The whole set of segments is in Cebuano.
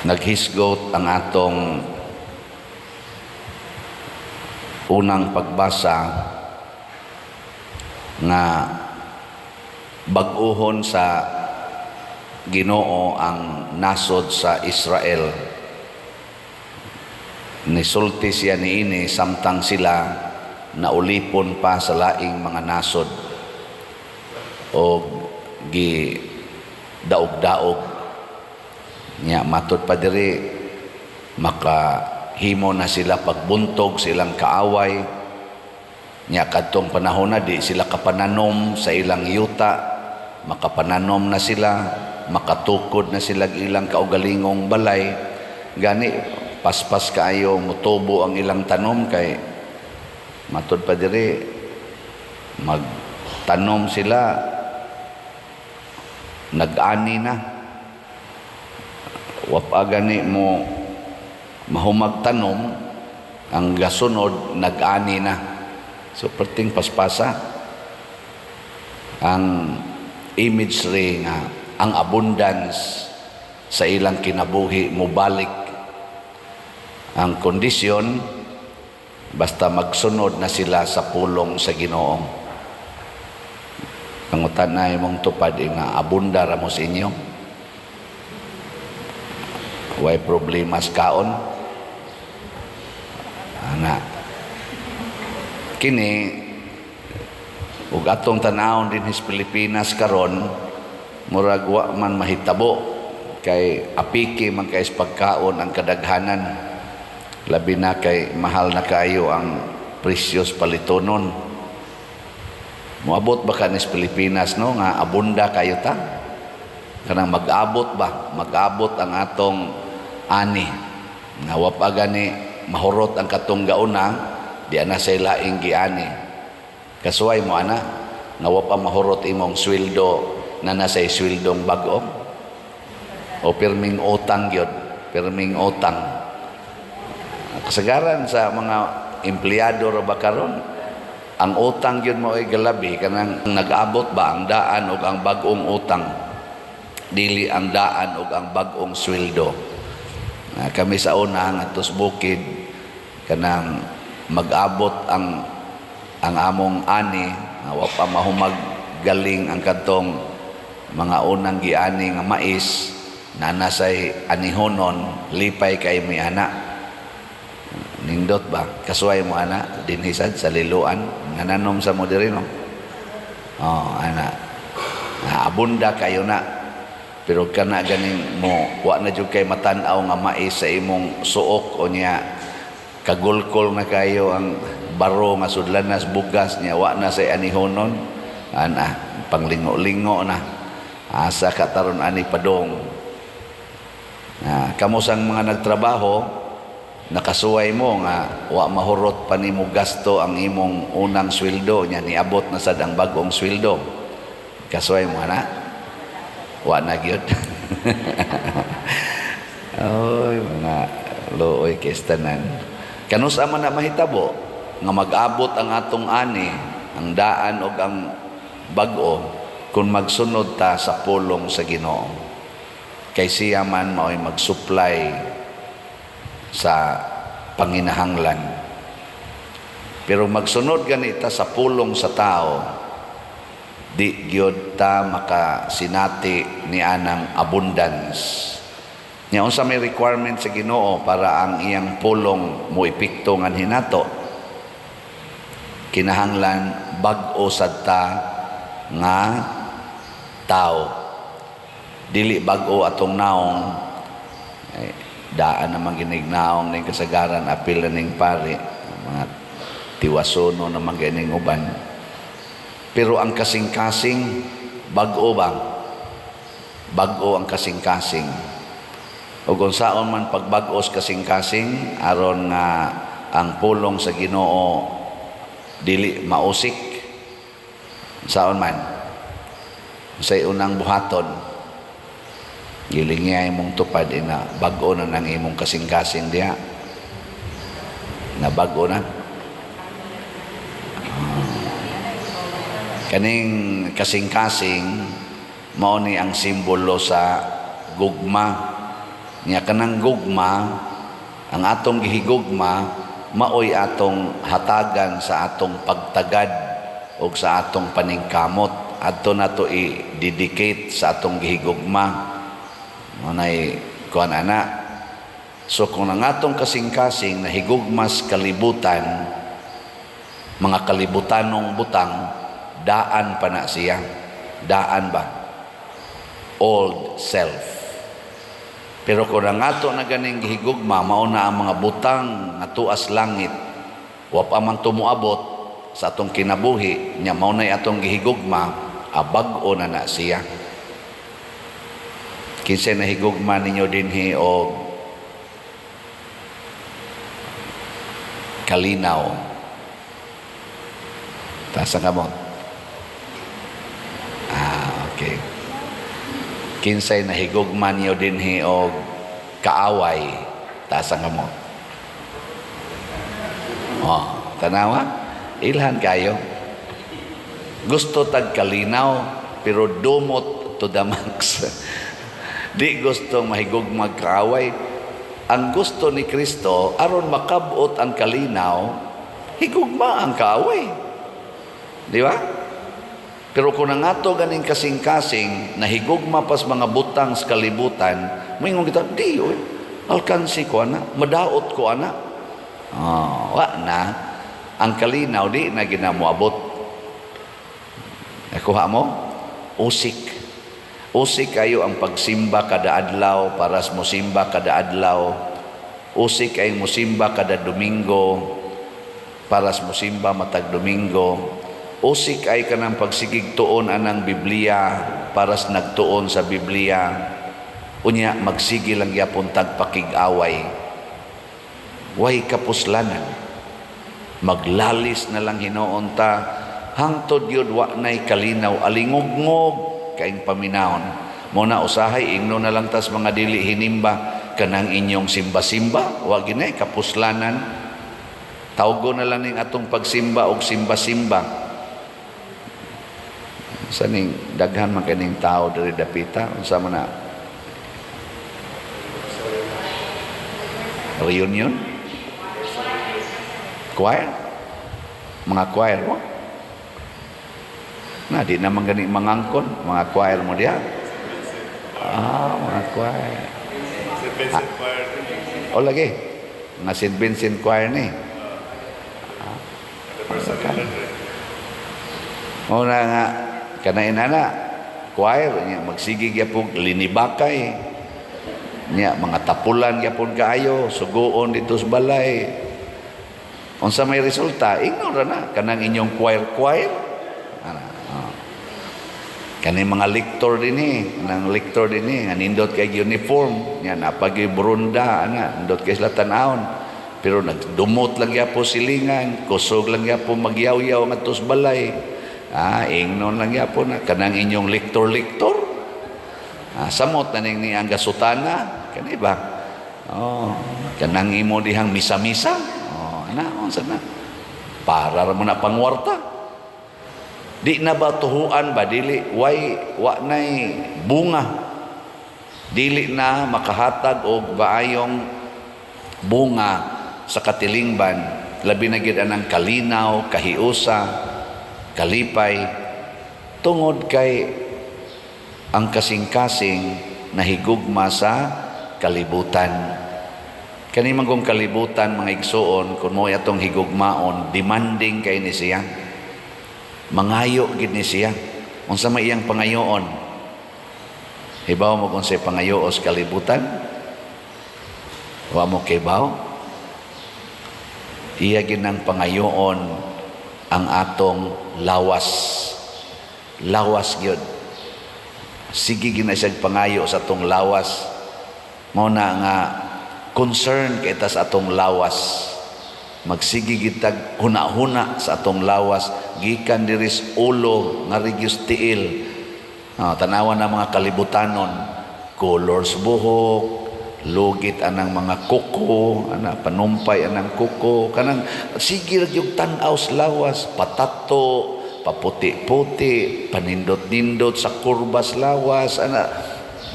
Naghisgot ang atong unang pagbasa nga bag-ohon sa Ginoo ang nasod sa Israel. Nisulti siya niini samtang sila naulipon pa sa laing mga nasod o gi daog-daog nya. Matud pa diri, makahimo na sila pagbuntog sa ilang kaaway nya. Kadtong panahon na di sila kapananom sa ilang yuta, makapananom na sila, makatukod na sila ilang kaugalingong balay. Gani paspas kaayo mutubo ang ilang tanom kay matud pa diri, magtanom sila, nag-ani na. Wa pa gani mo mahumag tanom, ang gasunod nag-ani na. So perting paspasa ang imagery nga ang abundance sa ilang kinabuhi mobalik. Ang kondisyon, basta magsunod na sila sa pulong sa Ginoo. Pangutan na imong tupad nga abunda ra mo sa inyo, way problema sa kaon ana. Kini ug atong tan-awon dinhi sa Pilipinas karon, murag wa man mahitabo kay apiki man kay sa pagkaon ang kadaghanan, labi na kay mahal na kayo ang presyos palitonon. Moabot ba kanis Pilipinas, no, nga abunda kayo ta, kanang mag-abot ba, mag-abot ang atong ani nga wa pa gani mahurot ang katong gauna, di ana say laing giani? Kasuway mo ana nga wa pa mahurot imong sweldo na nasay sweldong bag-o, o pirming utang gyud, pirming utang? Kasagaran sa mga empleyado ra ba karon, ang utang gyud mo ay galabi, kanang nag-abot ba ang daan ug ang bag-ong utang, dili ang daan ug ang bag-ong sweldo. Na kami sa una ngadto sa bukid, kanang mag-abot ang among ani nga wa pa mahumag galing ang kadtong mga unang giani nga mais na nasay anihonon, lipay kay mi ana. Nindot ba? Kasuway mo ana dinhi sad sa Liloan, ngananom sa mo diri, no? Oh, ana na abunda kayo na, pero kana ganing mo wa na jud kay matan-aw nga mais sa imong suok o niya kagulkol na kayo ang baro nga sudlanas bugas niya, wa na say anihonon ana, panglingo-lingo na, asa ka taron ani padong na. Kamo sang mga nagtrabaho, nakasuway mo nga wa mahurot pa nimo gasto ang imong unang sweldo nya niabot na sad ang bag-ong sweldo? Kasuway mo ana? Wa na gyud. Oy, mga luoy kay tanan. Kanus-a man na mahitabo nga mag-abot ang atong ani, ang daan og ang bag-o, kung magsunod ta sa pulong sa Ginoo? Kay siya man mao'y mag-supply sa panginahanglan. Pero magsunod ganita sa pulong sa tao, di gyud ta makasinati ni anang abundance. Nya unsa may requirement sa Ginoo para ang iyang pulong mo epekto nganhi nato? Kinahanglan bag-o sad ta nga tao. Dili bag-o atong naong, eh, daan naman ginig naong ning kasagaran, apil na ning pari, mga tiwasono naman gining uban. Pero ang kasing-kasing, bag-o ba? Bag-o ang kasing-kasing. Ug unsaon man pagbag-os kasing-kasing aron nga ang pulong sa Ginoo dili mausik? Saon man? Sa unang buhaton, gilingi imong tupad ina bag-o na nang imong kasing-kasing diha. Na bag-o na. Kaning kasing-kasing mao ni ang simbolo sa gugma. Nya kanang gugma, ang atong gihigugma maoy atong hatagan sa atong pagtagad o sa atong paningkamot. Adto nato i-dedicate sa atong gihigugma. Mao nay kuan ana. So kung ang atong kasing-kasing nahigugmas kalibutan, mga kalibutanong butang, daan pa na siya. Daan ba? Old self. Pero kung ang ato na ganing gihigugma, mao na ang mga butang nga tuas langit, wa pa man tumuabot sa atong kinabuhi, nya mao nay atong gihigugma, bag-o na na siya. Kinsay nahigugma ninyo dinhi og kalinaw? Taas ang kamot. Ah, okay. Kinsay nahigugma niyo dinhi og kaaway? Taas ang kamot. Oh, tanawa? Ilhan kayo. Gusto tag kalinaw, pero dumot to the max. Di gusto mahigugmag kaaway. Ang gusto ni Kristo, aron makabot ang kalinaw, higugma ang kaaway. Di ba? Pero kung ang ato ganing kasing-kasing, nahigugma pas mga butang sa kalibutan, moingon kita, "Di, oy, alkansi ko ana, madaot ko ana." Oh, wa na. Ang kalinaw, di na ginamuabot. Nakuha mo? Usik. Usik kayo ang pagsimba kada adlaw, paras mo simba kada adlaw. Usik ay musimba kada Domingo, paras mo simba matag Domingo. Usik ay kanang pagsigig tuon anang Biblia, paras nagtuon sa Biblia. Unya magsige lang gyapon tag pakig-away. Way kapuslanan. Maglalis na lang hinuon ta hangtod yun wa nay kalinaw, alingugngog kaing paminawon. Mo na usahay ingno na lang tas mga dili hinimba, "Kanang inyong simba-simba wa ginay kapuslanan." Tawgo na lang ning atong pagsimba og simba-simba. Sa ning daghan man kaning tao diri dapita, unsa man na, reunion, choir, mga choir mo na di naman gani mangangkon mga choir mo diha, mga choir. St. Vincent Choir. O lagi mga St. Vincent Choir ni. Anniversary nila. Mo na nga kanain ana choir nya magsige gyapon linibakay nya, mga tapulan gyapon kaayo, suguon dito sa balay. Unsa may resulta? Ingnon ra na kanang inyong choir choir ana, oh. Kani mga lector dinhi, kanang lector dinhi nga nindot kay uniform nya, napagay burunda ana, nindot kay sila tan-awon, pero nagdumot lang gyapon silingan, kusog lang gyapon magyaw-yaw ngadto sa balay. Ah, ingnon lang gyapon na kanang inyong lector-lector. Ah, samot na ning ni ang gasutana, kani ba? Oh, kanang imo dihang misa-misa. Oh, ana, unsa na? Para ra mo na pangwarta. Di na ba tuhuan ba, dili way wa nay bunga. Dili na makahatag og maayong bunga sa katilingban, labi na gid anang kalinaw, kahiusa, kalipay, tungod kay ang kasing-kasing nahigugma sa kalibutan. Kani man kung kalibutan, mga igsuon, kung mo atong higugmaon, demanding kay ni siya. Mangayo gid ni siya. Unsa may iyang pangayoon? Hibaw mo kung say pangayo sa kalibutan? Wa mo kibaw? Iya ginang pangayoon ang atong lawas. Lawas gyud. Sige gina siya pangayo sa atong lawas. Mao na nga concern kay ta sa atong lawas. Magsige gitag huna-huna sa atong lawas gikan diri sa ulo nga sa tiil. Ah, tanawan na mga kalibutanon, colors buhok, lugit anang mga kuko, ana, panumpay anang kuko, kanang sige ra gyud tan-aw sa lawas, patato, paputi-puti, panindot-nindot sa kurbas lawas, ana,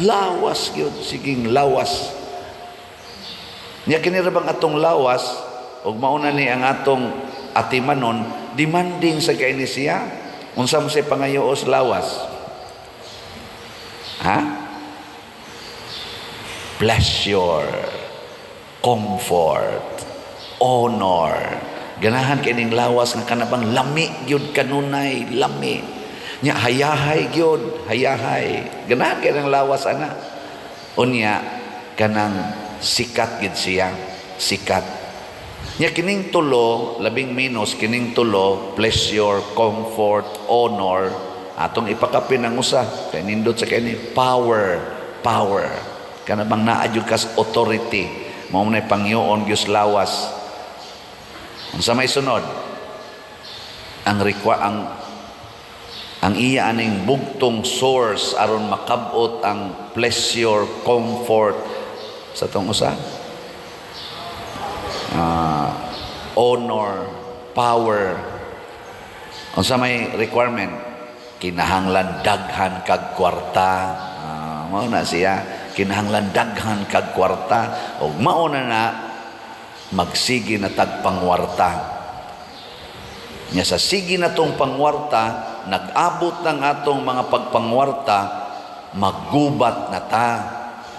lawas gyud, siging lawas. Nya kini ra bang atong lawas ug mauna ni ang atong atimanon, demanding sa kay ni siya. Unsa man say pangayo sa lawas? Ha? Pleasure, comfort, honor. Ganahan kay ning lawas nga kanabang lami gyud kanunay, lami. Nya hayahay gyud, hayahay. Ganahan kay ng lawas ana. Unya kanang sikat gyud siya, sikat. Nya kining tulo, labing minus kining tulo, pleasure, comfort, honor, atong ipakapin ang usa kay nindot sa kini power, power. Kana bang naa gyud kas authority, mao nay pangyoon gyud lawas. Unsa may sunod? Ang requa ang iya aning bugtong source aron makabot ang pleasure, comfort sa tong usa. Honor, power. Unsa may requirement? Kinahanglan daghan kag kwarta. Mao na siya. Kinahanglan daghan kag kwarta ug mao na na magsige na tag pangwarta. Nya sa sige na tong pangwarta, nag-abot ng atong mga pagpangwarta, maggubat na ta.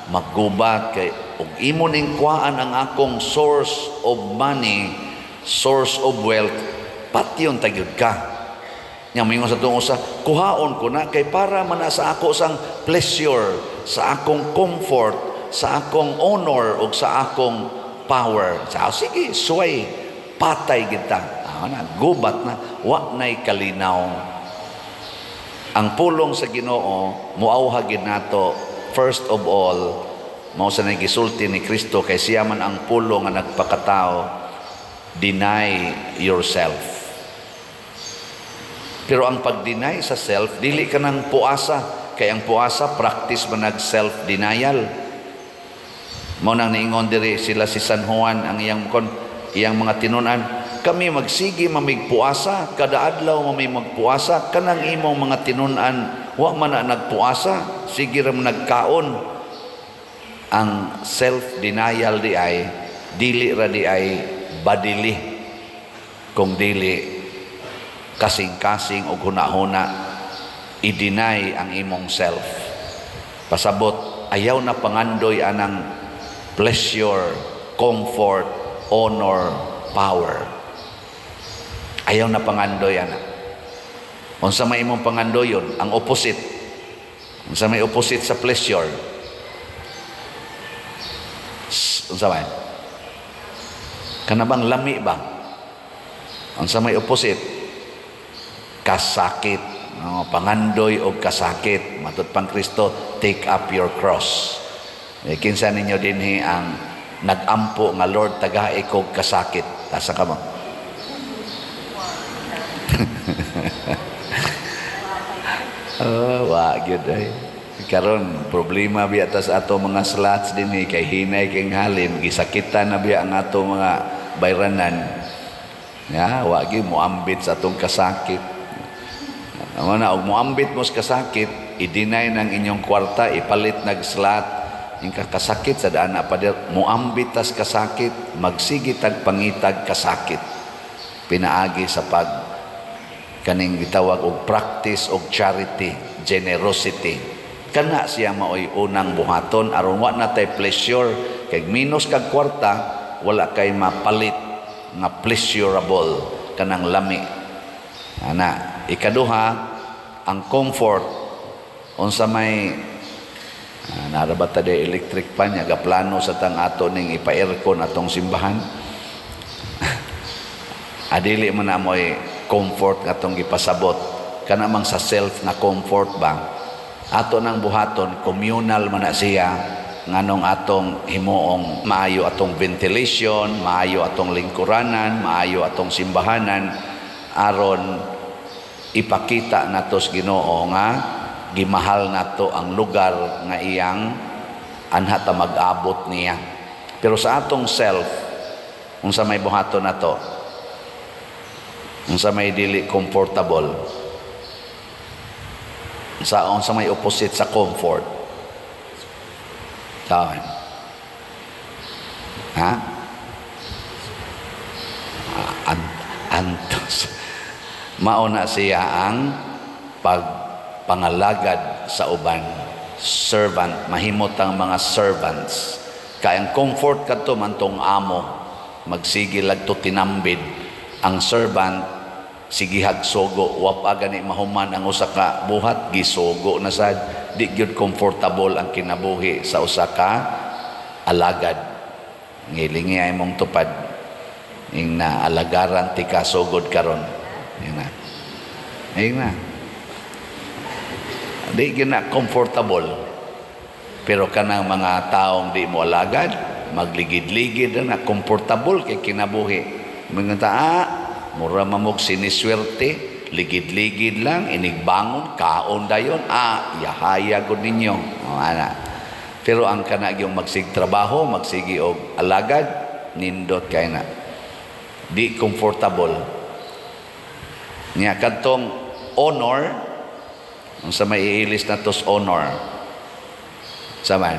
Maggubat kay ug imo ning kuhaan ang akong source of money, source of wealth, patyon ta gyud ka. Nya moingon sa tong usa, kuhaon ko na kay para man na sa ako sang pleasure, sa akong comfort, sa akong honor ug sa akong power. Sa sige, suway, patay kita. Na, gubat na, wa na'y kalinaw. Ang pulong sa Ginoo muawhag gid nato. First of all, mao sa gisulti ni Kristo kay siya man ang pulong nga nagpakatao, deny yourself. Pero ang pag-deny sa self, dili ka ng puasa. Kay ang puasa, practice man nag self-denial. Mao nang niingon diri sila si San Juan, ang iyang kon iyang mga tinunan, kami magsige mamig puasa, kada adlaw mami magpuasa, kanang imong mga tinunan wa man na nagpuasa, sige ra man nagkaon. Ang self-denial di ay dili ra di ay bodily, kung dili kasing-kasing og hunahuna. I-deny ang imong self. Pasabot, ayaw na pangandoy anang pleasure, comfort, honor, power. Ayaw na pangandoy ana. Unsa may imong pangandoyon? Ang opposite. Unsa may opposite sa pleasure? Unsa man? Kana bang lami ba? Unsa may opposite? Kasakit. No, pangandoy og kasakit. Matud pang Kristo, take up your cross. Eh, kinsa ninyo dinhi ang nagampo nga, "Lord, tagai kog kasakit"? Tasa ka mo. Oh, wa gyud ay. Karon problema biya tas ato mga slots dinhi kay hinay king halin, gisakitan na biya ang ato mga bayranan. Ya, wa gyud moambit sa atong kasakit. Amo na, og moambit mo sa kasakit, i-deny ng inyong kwarta, ipalit nag slot, yung kasakit sa daan na pader, moambit tas kasakit, magsige tag pangitag kasakit. Pinaagi sa pag kaning gitawag og practice og charity, generosity. Kana siya maoy unang buhaton aron wa na tay pleasure, kay minus kag kwarta, wala kay mapalit nga pleasurable, kanang lami. Ana, ikaduha, ang comfort. Unsa may nara ba ta day electric fan nya, gaplano sa tang ato ning ipa-aircon atong simbahan. Adili man na mo'y comfort nga atong gipasabot. Kana mang sa self na comfort ba, ato nang buhaton, communal man na siya, nganong atong himuong maayo atong ventilation, maayo atong lingkuranan, maayo atong simbahanan, aron ipakita nato sa Ginoo nga gimahal nato ang lugar nga iyang anha ta mag-abot niya. Pero sa atong self, unsa may buhaton nato? Unsa may dili comfortable? Sa unsa may opposite sa comfort? Saan? Ha? Ah, antos. Mao na siya ang pagpangalagad sa uban. Servant, mahimot ang mga servants. Kay ang comfort kadto mantong amo, magsige lag to tinambid. Ang servant sigihag sugo, wa pa gani mahuman ang usa ka buhat, gisugo na sad. Di gyud comfortable ang kinabuhi sa usa ka alagad. Ngilingi ay mong tupad ing na alagaran ti ka sugod karon. Ing na. Ing na. Di gyud na comfortable. Pero kanang mga taong di mo alagad, magligid-ligid na, comfortable kay kinabuhi. Mga ta, ah, mura mamog siniswerte, ligid-ligid lang, inigbangon, kaon dayon, ah, yahaya gud ninyo. O, ana. Pero ang kana yung magsig trabaho, magsigi og alagad, nindot kay na. Di comfortable. Nya kadtong honor, unsa may iilis na tos honor? Saman?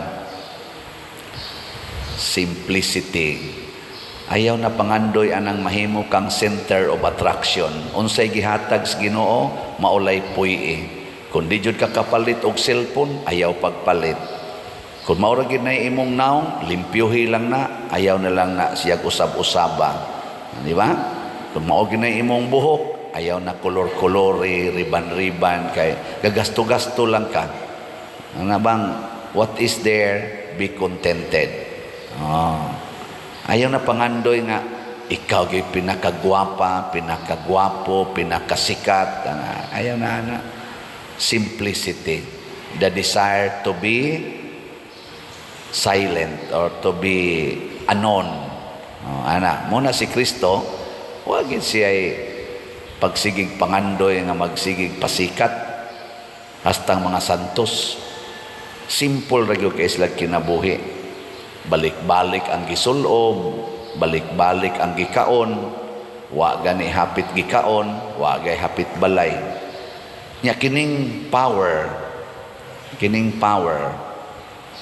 Simplicity. Ayaw na pangandoy anang mahimo kang center of attraction. Unsay gihatag sa Ginoo, maulay puy. Kung di jud ka kapalit og cellphone, ayaw pagpalit. Kung mao ra gid na imong naong, limpyuhi lang na, ayaw na lang na siyag usab-usaba. Di ba? Kung mao gid na imong buhok, ayaw na kolor-kolori, riban-riban, kay gagasto-gasto lang ka. Ano bang, what is there, be contented. Oh. Ayaw na pangandoy nga, ikaw gyud pinakagwapa, pinakagwapo, pinakasikat. Ayaw na, ana. Simplicity. The desire to be silent or to be anon. Oh, ana, muna si Kristo, wa gid siya pagsigig pangandoy nga magsigig pasikat hastang mga santos. Simple ra gyud kay sila kinabuhi. Balik-balik ang gisulob, balik-balik ang gikaon, wa gani hapit gikaon, wa gay hapit balay. Nya kining power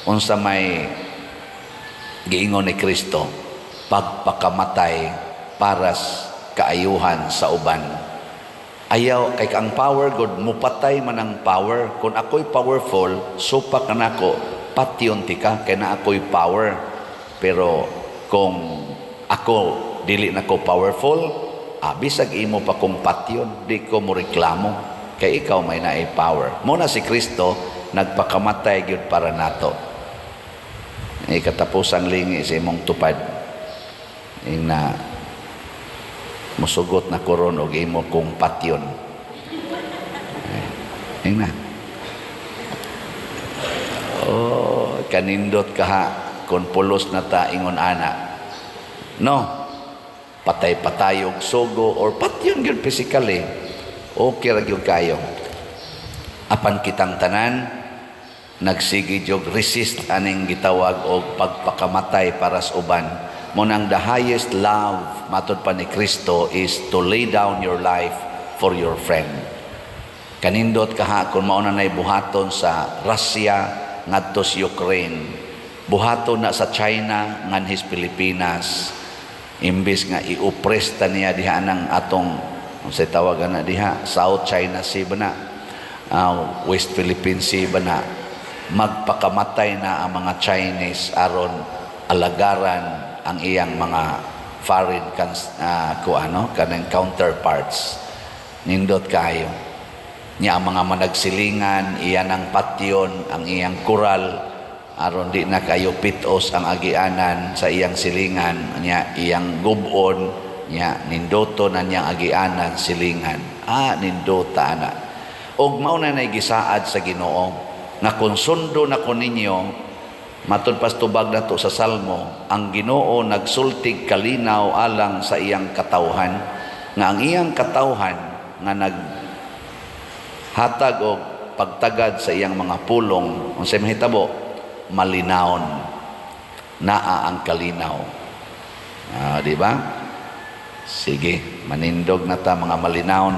unsa may giingon ni Kristo, pagpakamatay para sa kaayuhan sa uban. Ayaw kay ang power god mupatay man ang power. Kung ako'y powerful, supak nako, patyon tika kay na ako'y power. Pero kung ako dili na ko powerful, ah, bisag imo pa kong patyon, di ko mo reklamo kay ikaw may naay power. Mo na si Kristo nagpakamatay gyud para nato. Ikatapusang lingi sa imong tupad ing na musugot na koron og imo kong patyon. Eh, ing na. Oh, kanindot ka ha kung pulos na ta ingon ana. No. Patay-patay og sugo or patyon gyud physically. Okay ra gyud kayo. Apan kitang tanan nagsige jog resist aning gitawag og pagpakamatay para sa uban. Mo nang the highest love matod pa ni Kristo is to lay down your life for your friend. Kanindot kaha kung mao na nay buhaton sa Russia ngadto sa Ukraine. Buhaton na sa China nganhis Pilipinas. Imbis nga i-oppress ta niya diha nang atong, unsay tawag na diha, South China Sea ba na, West Philippine Sea ba na, magpakamatay na ang mga Chinese aron alagaran ang iyang mga foreign ku ano kanang counterparts. Nindot kayo niya ang mga managsilingan, iyan ang patyon ang iyang koral aron di na kayo pitos ang agianan sa iyang silingan niya, iyang gubon niya, nindoto na niyang agianan silingan. Ah, nindota ana. Og mao na nay gisaad sa Ginoo nga kung sundo na ko ninyo, matud pas tubag nato sa Salmo, ang Ginoo nagsultig kalinaw alang sa iyang katawhan, nga ang iyang katawhan nga nag hatag og pagtagad sa iyang mga pulong, unsay mahitabo? Malinawon. Naa ang kalinaw. Ah, di ba? Sige, manindog na ta mga malinawon.